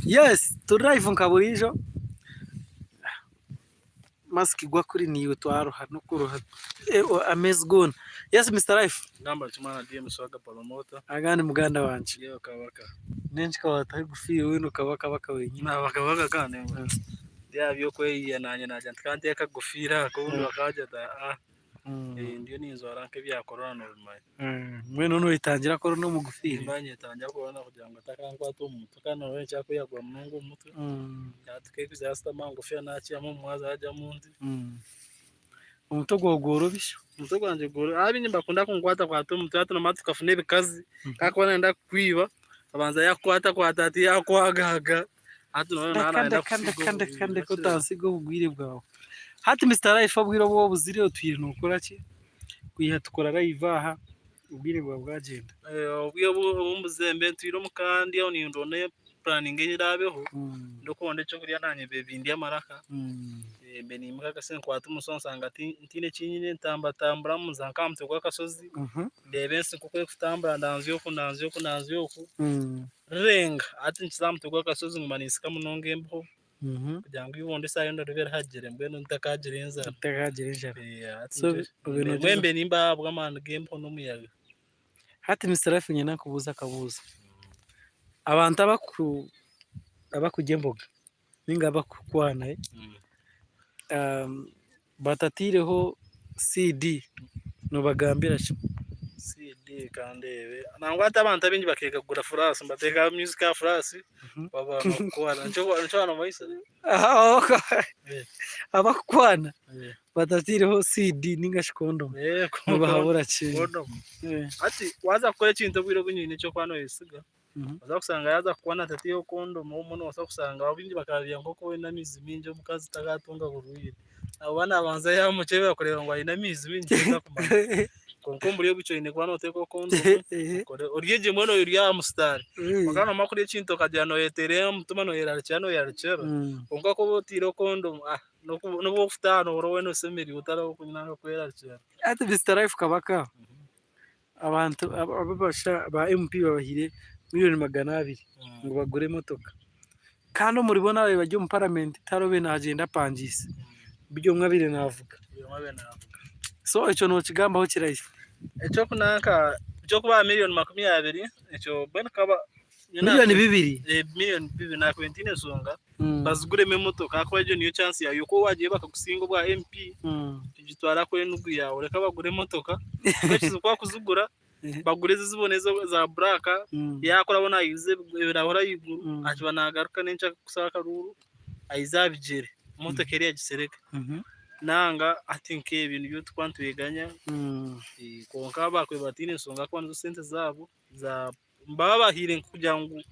Yes turi live nka buriijo, mask gwa kuri naiwe twaruha n'okuruha ameezi goona. Yes Mister Life. Gamba ki mwana DM Swaga Promoter. Agandi muganda wangye. Yewe kabaka. N'enki kawataho egufiire weena okaba kabaka wenyine. Naba kabaka kandi ndi aha by'okweyiya nanye nagira nti kanteeke akagofiira aha obundi bakagira bati aa ndiyo ninzwara nk'ebya corona nobimanya. Mbwenu noyetangira corona omu gufiire? Nimba ninyetangira corona kugira ngu etakankwata omu mutwe kandi noreeba nikyakweyagura munonga omu mutwe. Yatuka yasitama aha ngofiira nakiihamu omu mwazi hagyamu ondi. Omutwe gwawe gworobi shi? Omutwe gwangye gworobi. Abaingi nibakunda kunkwatakwata omu mutwe hati nomanya tukafuna ebikazi ku arikuba nayenda kukwiba abanza yakukwatakwata ati yakwagaaga hati noreeba naaba Reka nayenda ndeka kukusiiga ndeka ndeka obugwire ndeka otansiga obugwire bwawe. Hati Mister Life obwire obu obuzire otwire nokora ki? Kwiha tukora live aha obwire bwawe bwagyenda. Obwire obu mbuzire mbe ntwire omuka ndi aho nindonda puraninga eraabeho ndikuronda ekyokurya naanye mbe bindya amaraka mbe niimuka akasente nkwata omusyo nshanga ntiine eki nyine ntambatamburamu nza nk'aha mutwe gw'akashozi ndeeba ensi nk'oku erikutambura ndanzya oku ndanzya oku ndanzya oku rirenga hati nkiza aha mutwe gw'akashozi nguma ninsika munonga embeho kugira ngu eibondo eshaaha yoona ribe rihagire mbwenu ntakagira enjara. Otakagira enjara. Hati So obe mbwenu noogyeza mbe nimbahabwa amaani g'embeho n'omuyaga. Hati Mister Life niinyenda nkubuuze akabuuzo. Abantu abaku abakurya emboga ninga abakukwana batataireho CD nobagambira ki? CD kandeebe nangwa hati abantu abaingi bakeega kugura furaasi nibateeka music aha furaasi baba nibakukwana nikyo wanomanyisa? Abakukwana batataireho CD ninga shi kondomu nibahabura ki? Hati waaza kukora ekintu obwire obwingi oine eki orikuba noyesiga Nooza kushanga yaaza kukwana atataireho kondomu obumwe noobaasa kushanga abaingi bakabiiha nk'oku oine amaizi maingi omukazi takatunga burwaire. Ahabw'okuba naabanza yaamukyebera kureeba ngu aine amaizi maingi tari kumanya. Kwonka omuri ebyo oine kuba nooteekaho kondomu okore orye gye mbwenu ori aha musitaari. Kwonka noomara kurya ekintu okagira nooyeteera omutima nooyerarikira nooyerarikirira kwonka ku oba otaireho kondomu n'obu orikutaaha noohurira weena oshemereirwe otariho kwerarikirira. Hati Mister Life Kabaka Abantu ba MP babahaire miriyoni 200 ngu bagure emotoka kandi omuri boona ababaire bari omu paramenti tihariho obaire naagyenda apangiise buri omwe abaire naavuga. So ekyo nookigambaho ki Life? Eky'okunanka eky'okubaha miriyoni 20 ekyo mbwenu kaba Miriyoni bibiri? Miriyoni bibiri naakubaire ntaine nshonga baziguremu emotoka ahakuba egyo niyo chance yaawe yokuba waagiire bakakusinga obwa MP tugitwara ku enugu yaawe reka bagure emotoka ekizibu ku bakuzigura bagure ezo zibone eza black yaakora abone ayize ebirahuri ahaiguru akiba naagaruka n'enkya kukushaba akaruuru ayize aha bigyere emotoka eri agisereke nanga hati nk'ebyo nibyo turikuba nitweganya kwonka baakubaire bataine nshonga ahakuba nizo sente zaabo za Nibaba babahaire kugira ngu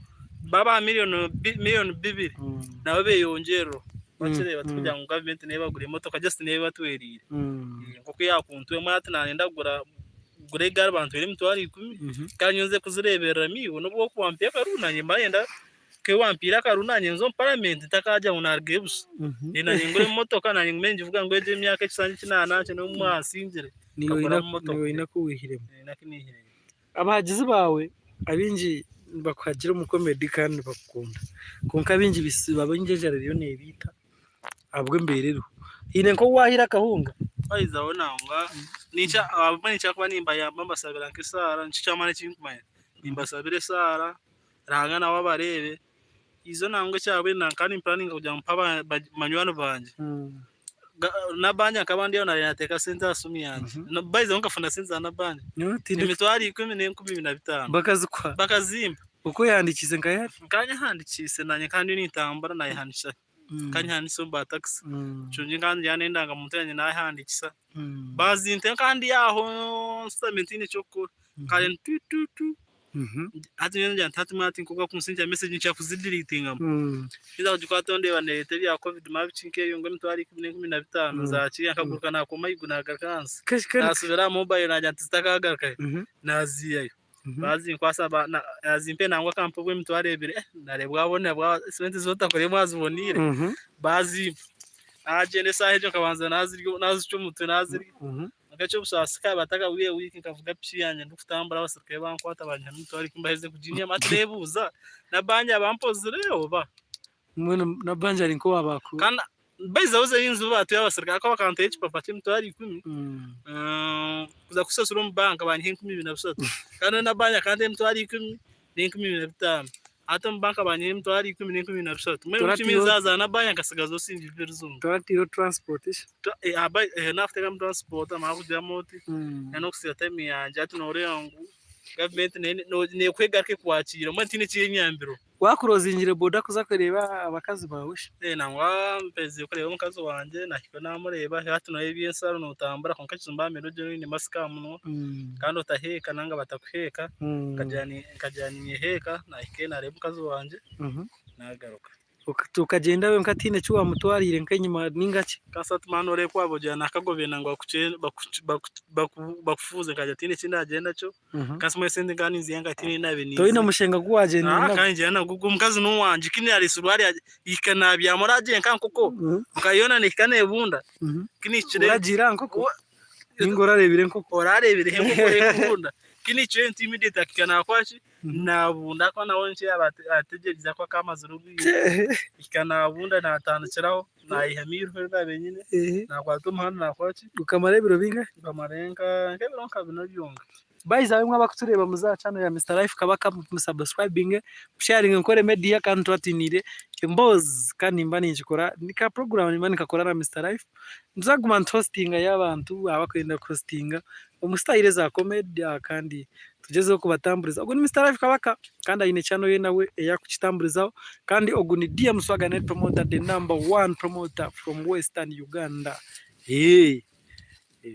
babaha miriyoni bibiri nabo beyongyerere wakireeba tikugira ngu gavumenti neyo ebagurire emotoka just neyo ebatwereire nkoku yakuntwemu hati nayenda kugura egaari bantwere emitwaro ikumi kandi nyowe nze kuzirebereramu iwe nobu orikuba wampiire akaruru nanye mba niinyenda nka iwe wampiire akaruru nanye nze omu paramenti ntakagira ngu narugayo busha nanye ngure emotoka nanye ngume ningivuga ngu egyo emyaka ekisanja eki naaba nobu mwansingire nkagura emotoka. Niiwe oyine aku wihiremu. Abahagizi baawe abaingi nibakuhagira omu comedy kandi nibakukunda kwonka abaingi abaingi enjara eriyo neebaita ahabw'embeera eriho. Haine nk'ou waahaire akahunga? Twahizaho nangwa nikyo ahabw'okuba ninkira kuba nimbayamba mbasabira nk'esaara nikyo ky'amaani eki ndikumanya nimbasabira esaara Ruhanga nawe abareebe izo nangwa ekyabwe nkaba nimpuraninga kugira ngu mpe banywani bangye Nabanja nkaba ndi aho naabaire naateeka sente aha simu yangye. By the way nkafuna sente za Nabanja. 125,000. Bakazikuha? Bakazimpa. Oku oyehandiikiise nka yari? Nkaba nyehandiikiise naanye nkaba ndiyo nintambura naayehandiikisa. Nkaba nyehandiikisa omu ba takisi. Kirungi nkaba ngira n'endangamuntu yangye naayehandiikisa. Bazinta nkaba ndi aho nshutami ntaine ky'okukora. Kare tu tu tu. Hati nyowe ningira nti hati mbwenu hati nk'oku barikunsindikira message ninkira kuzidilitingamu. Ninza kugikwataho ndeeba neereeta ebya covid mara biki nk'ebyo ngu 115,000 nzakiiha nkaguruka naakoma ahaiguru naagaruka ahansi. Naasubira aha mobile naagira nti zitakaagarukayo naaziihayo. Baazinkwasa yaazimpaire nangwa akampa obw'emitwaro ebiri naareeba bwabonera sente ezi otakoreire waaziboniire baazimpa. Naagyenda eshaaha egyo nkabanza naazirya naazicwa omutwe naazirya. Kwonka eky'obusaasi kaaba atakahwire wiiki nkavuga piki yangye ndikutambura abaserukare bankwata banyihamu emitwaro ikumi baherize kuginyihamu hati neebuuza Nabanja bampozire oba? Mbwenu Nabanja ari nk'owaaba aku. Kandi baiza buza ei nzi baatuhe abaserukare ahakuba bakantaho ekipapa ky'emitwaro ikumi kuza kushashura omu banka banyiha 23,000 kandi we Nabanja akantaho emitwaro ikumi n'enkumi ibiri na bitaano. Hati omu banka banyiha emitwaro ikumi n'enkumi ibiri na bishatu. Mbwenu Toratiire enkumi zaaza Nabanja nkasigazaho siringi bibiri zonka. Toratiireho transport shi? Naakuteekamu transport amara kugiramu oti n'okusiiba time yangye hati nooreeba ngu gavumenti nayo neekuha egaruka ekwakiire mbwenu tihaine ekyenyambiro. Waakurozingire boda kuza kureeba abakazi baawe shi? Nangwa mperize kureeba omukazi wangye nahika naamureeba hati nooreeba eby'ensaro nootambura kwonka ekizibu mbamire ogyende oine masiki aha munwa kandi otaheeka nanga batakuheeka nkagira ninyeheeka nahika naareeba omukazi wangye naagaruka. Okagyenda wenka tihaine eki waamutwariire nk'enyima nainga ki? Kasita tumara nooreeba ku waaba ogira naakagobire nangwa bakufuuze nkagira tihaine eki ndaagyenda nakyo. Kasi mbwenu esente nkaba ninziha nka tihaine naabaire ninziha. Toine mushenga gu waagyenda nagwo? Kandi ngyenda nagwo ogwo omukazi n'owangye ku naaresiire hariya hika naabyama oragye nka nkoko nka yoona neehika neebunda ku nihikire. Oragiire aha nkoko nainga orareebire enkoko? Orareebireho enkoko erikubunda ku nihikire nti immediate akahika naakora ki naabunda ahakuba nawe nikyo yaaba ategyereize ahakuba akaba amazire obwire hika naabunda naatandikiraho naayihamu eiriho eri naabaire nyine naakwata omuhanda naakora ki. Okamara ebiro bingahi? Nkamara nk'ebiro nka bina byonka. By the way imwe abakutureeba muze aha channel ya Mister Life Kabaka musubscribinge, musharinge mukore media kandi nituba twiniire emboozi kandi nimba ninkikora ni ka program nimba ninkakora na Mister Life. Nituza kuguma nituhostingayo abantu abakwenda kuhostinga omu style eza comedy kandi tugyezeho kubatamburiza. Ogu ni Mister Life Kabaka kandi aine channel ye nawe ei arikukitamburizaho kandi ogu ni DM Swagger Net Promoter the number one promoter from Western Uganda.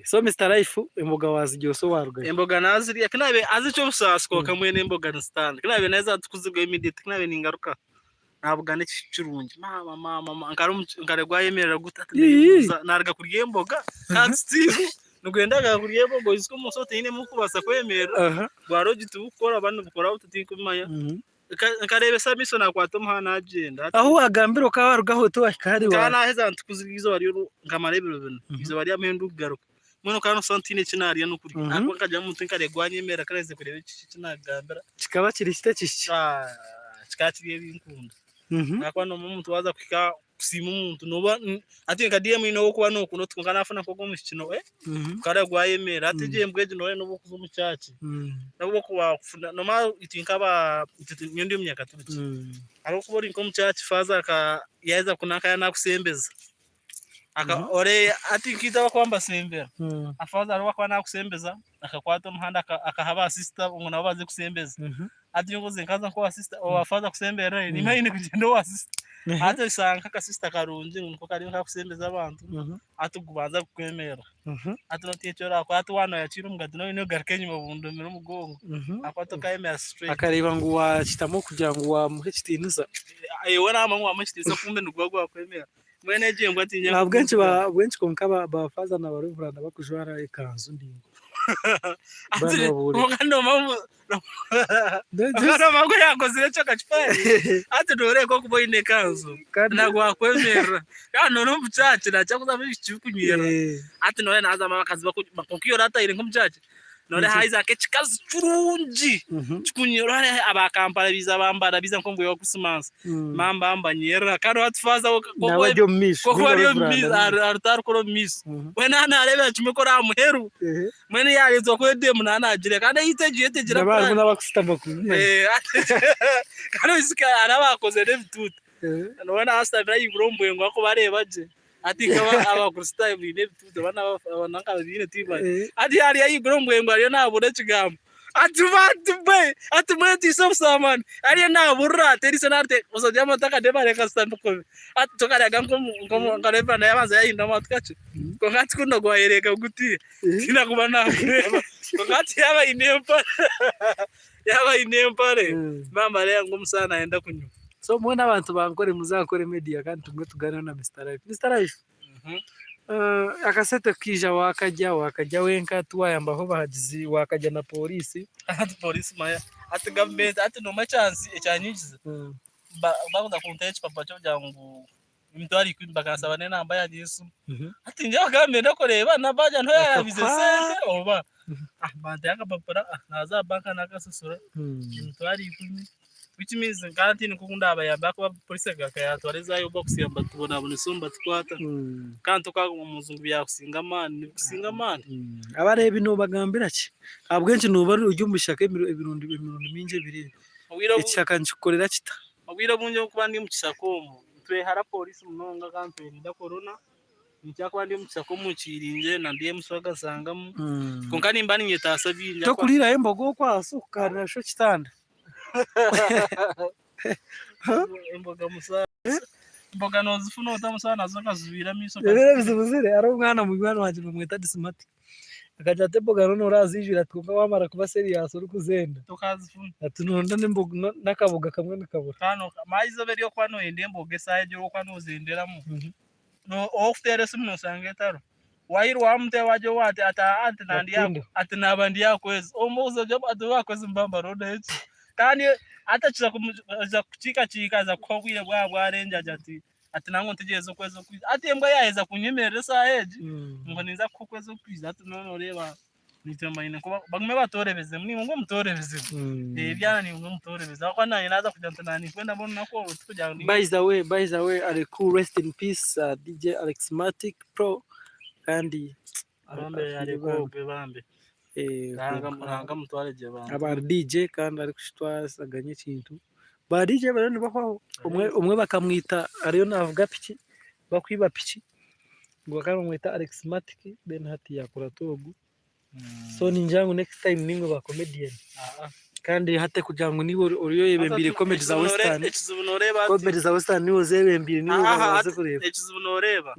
So Mister Life emboga wazirya owarugayo? Emboga nazirya kunabe haza ekyobusaasi kwonka mbwenu emboga nizitandika kunabe naheza kuzirya immediate kunabe ningaruka nabugana ekishuki kirungi maama maama nkare gwayemerera guta naruga kurya emboga kandi still nigwendaga kurya emboga oijuke omunsi otainemu kubaasa kwemerera bwarogi tibukukora oba nibukora buta tinkumanya. Nkareebesa amaisho naakwata omuhanda naagyenda. Ahu waagambira okaba waarugaho oti waahika hariya. Nkaba naaheza nti kuzirya eizooba ryona nkamara ebiro bina. Eizooba rya muhendo ndikugaruka. Mbwenu okaba nooshusha ngu tihaine eki naarya n'okurya. Ahakuba nkagira omuntu nkareeba gwanyemerera ku naaherize kureeba eki naakugambira. Kikaba kiri kita ekishiki? Kikaba kiri ebinkunda. Ahakuba noomanya omuntu waaza kuhika kusiima omuntu nooba hati nka DM nobu okuba nokunda oti kwonka nafuna nk'ogu omwishiki no eh gukara gwayemerera hati egi embwa egi nooreeba nobu okuza omu church nobu okuba kufuna noomanya itwe nk'aba itwe nyowe ndi omunyakaturiki hariho okuba ori nk'omu church faaza aka yaaheza kunanka yaaba naakusembeza aka ore hati nkaitwe abakuba nibasembera faaza hariho obu akuba naakusembeza akakwata omuhanda akaha ba sister ngu nabo baze kusembeza. Hati nyowe nkoze nkaza nk'owa sister owa father kusemberera nimba nyine kugyenda owa sister. Hati oshanga nk'aka sister karungi ngu niko kariyo nikakusembeza abantu hati gubanza kukwemerera. Hati notiina eki orakora hati waaba noyakiira omugati noba oyine kugaruka enyima obundomire omugongo ahakuba tokayemerera straight. Akareeba ngu waakitamu kugira ngu waamuha ekitiinisa. We naamanya ngu waamuha ekitiinisa kumbe niguba gwakwemerera. Mbwenu egyo embwa tiinyenda Ahabw'enki ba ahabw'enki kwonka ba ba faaza na ba revuranda bakujwara ekanzu ndaingwa? Bana babuurire. Kwonka noomanya ngu yaakozire ekyo akakipande hati nooreeba okuba oine ekanzu Kandi nagwakwemerera kandi noona omu church nakira kuzamu ebishiki bikunyerera hati nooreeba nazamu abakazi kwonka iwe orataire nk'omu church Noreeba haiza nk'ekikazi kirungi kikunyerera hariya aba Kampala baija bambara baija nk'omu bwire bwa Krisimansi mamba mbanyerera kandi hati faaza we Nawe ari omu maisho nk'oku ari omu maisho atarikukora omu maisho we naaba naareebera kimwe ku ari aha muheru mbwenu yaareetwa kwedemu naaba naagira kandi eyaitu egyo yo tegira Nabo harimu puraani n'abakushutama kubi. Kandi oijuke hariho abaakozire n'ebituuti we naaba ashutamire ahaiguru omu bwengo arikubareeba gye. Hati nkaba Abakristaayo baine ebituuti oba naba baine tibimanya. Hati ari ahaiguru omu bwengo ariyo naaburira ekigambo. Ati bantu mwe, ati mwetiise obusamani. Ariyo naaburira ati eriisho naariteeka omusajja w'amatu akadeeba areka ashutami kubi. Hati tukareeba nka Reverand yaabanza yaahindura amatu kakye. Kwonka hati kunu gwayereeka guti, tihaine kuba naagureeba. Kwonka hati yaaba aine empare, yaaba aine empare, maama reeba ngu omusaana naayenda kunywa. So mbwenu abantu bankore muze aha Nkore Media kandi tugume tugaaniire na Mister Life. Mister Life, akasente kukaija wakarya, wakarya wenka tiwayambaho bahagizi, wakarya na pooriisi. Hati pooriisi manya, hati gavumenti, hati noomanya ekyanyigize, bakuza kuntaho ekipapura ky'okugira ngu. Emitwaro ikumi bakansaba n'enamba yangye y'esimu. Hati nyowe nkaba niinyenda kureeba namba yangye niho yarabize sente oba. Banteho akapapura naaza aha banka naakasasura emitwaro 10 which means nkaba ntiine nk'oku ndaabayambe ahakuba poriisi ekagaruka yaatwara ezaayo bakusiiba nibatubonabonesa omu nibatukwata. Kandi tokaguma omu nju ngu byakusinga amaani, nibikusinga amaani. Abareebi noobagambira ki? Ahabw'enki nooba ori omu kishaka emirundi mingi ebiro ebi? Ekishaka nikikukorera kita? Obwire obwingi obu ndikuba ndi omu kishaka omu, nitwehara poriisi munonga kandi twerinda korona. Ninkira kuba ndi omu kishaka omu nkiringire na ndi emiswa nsangamu. Kwonka nimba ninyetaasa bingi. Tokuriirayo emboga okwo ahansi okukaanira sho ekitanda? Emboga musa. Emboga nozifuna ota musa nazo okazibira amaisho. Ebiro ebizibuzire hariho omwana munywani wangye nibamweta Disimati. Akagira ati emboga noona oraziijwire ati kwonka waamara kuba serious orikuzenda Tokazifuna. ati noronda n'akaboga kamwe nikabura. Kandi manya eizooba eri orikuba noyenda emboga esaaha egi orikuba nozenderamu, ow'okuteera esimu noshanga etariho. Wairwa wamuteera wagira owa ati ati ati naaba ndi aha kwezi. Omubuuza oti ati aha kwezi niba nibarondayo ki? Kandi hati aija kukiikakiika aija kukuha obwire bwaba bwarengyera agira ati Ati nangwa ntegyereze okwezi okwija. Hati embwa yaaheza kunyemerera eshaaha egi, ngu ninza kukuha okwezi okwija. Hati noona noreeba naitwe mbaine nko bagume batworebezemu naimwe ngu mutorebezemu. Ebyana naimwe ngu mutorebeze ahabw'okuba naanye naaza kugira nti naninkwenda mbwenu orunaku orwo tikugira ngu By the way, by the way, Aleku rest in peace uh, DJ Alex Matic Pro kandi Bambe afiire Aleku bambi. ogwe bambe. Eh, Ruhanga kwonka Ruhanga amutware gye bambe. aba DJ kandi arikukitwasaganya ekintu. Ba DJ bariyo nibahwaho. Omwe omwe bakamwita ariyo navuga piki, bakwiba piki. Ngu bakaba nibamweta Alex Matic then hati yakurata ogu. So ningira ngu next time niimwe ba comedian. Kandi hati kugira ngu niiwe oriyo oyebembeire comedy za Western. Ekizibu noreeba hati. Comedy za Western niiwe ozebembeire niiwe baze kureeba. Ekizibu noreeba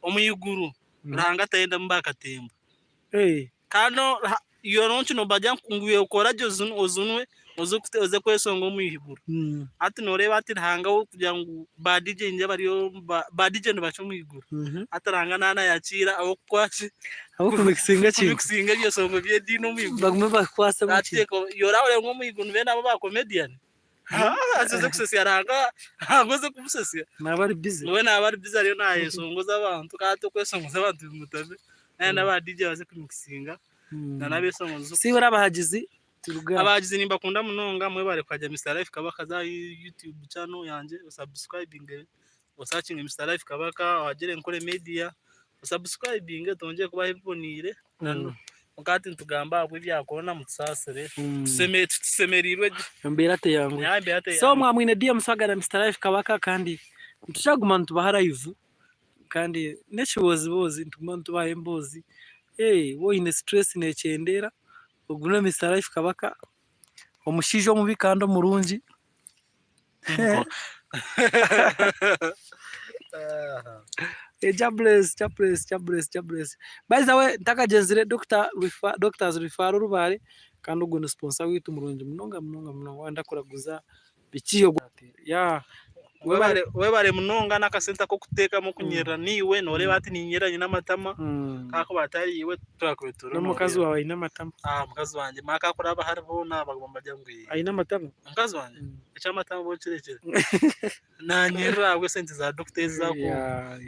omu iguru Ruhanga tayendamu ba katemba. Kandi iwe nobagira ngu iwe okore gye ojunwe oze kweshonga omu iguru. Hati noreeba hati Ruhanga we kugira ngu ba DJ ningira bariyo ba DJ nibakye omu iguru. Hati Ruhanga naaba nayakiira ahabw'okukora ki? Ahabw'okumixinga ekintu. Kumixinga ebyeshongo by'ediini omu iguru. Bagume bakukwasemu ekintu. Iwe orahurira ngu omu iguru nibenda abo ba comedian? Oze kusesya Ruhanga, Ruhanga oze kumusesya. Naaba ari busy. We naaba ari busy ariyo naayeshongoza abantu, kandi hati okweshongoza abantu bimutame. Nayenda ba DJ baze kumixinga na n'abeshongozi. Si ori abahagizi turuge aha. Abahagizi nimbakunda munonga mwebare kuhagira Mister Life Kabaka za aha YouTube channel yangye osubscribinge osakinge Mister Life Kabaka ohagire Nkore Media osubscribinge twongyere kubaha ebiboniire. Kwonka hati nitugamba ahabw'ebya corona mutusaasire. Tusemereirwe gye. Embeera teyanguhi. Embeera teyanguhi. So mwamwine DM Swaga na Mister Life Kabaka kandi nitukyaguma nitubaha live kandi n'ekibooziboozi nituguma nitubaha emboozi. Waaba oine stress neekyendeera ogume na Mister Life Kabaka omushaija omubi kandi omurungi. Jabless, Jabless, Jabless, Jabless. By the way, ntakagyenzire Doctor Refer, Doctors Referral Rubare kandi ogwo ni sponsor waitu murungi munonga munonga munonga wayenda kuraguza biki ogwo yeah. Webare webare munonga n'akasente ak'okuteekamu okunyerera naiwe nooreeba hati niinyerera nyine amatama ahakuba hatari iwe twakubaire turi N'omukazi waawe aine amatama. Ah mukazi wangye maaka akuraba ahari boona baguma nibagira ngu ee. Aine amatama? Omukazi wangye eky'amatama bo okirekire. Naanyerera ahabw'esente za dokita ezi zaakumpa.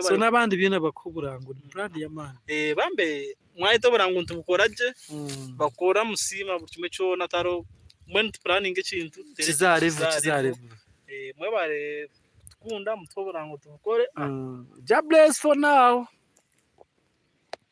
So n'abandi boona bakuhe oburango ni brand y'amaani. Bambe mwayeta oburango nitubukora gye, bakora musiima buri kimwe kyona tihariho mbwenu nitupuraninga ekintu Kizarevu kizarevu. Mwebare kutukunda mutuhe oburango tubukore. Jah bless for now.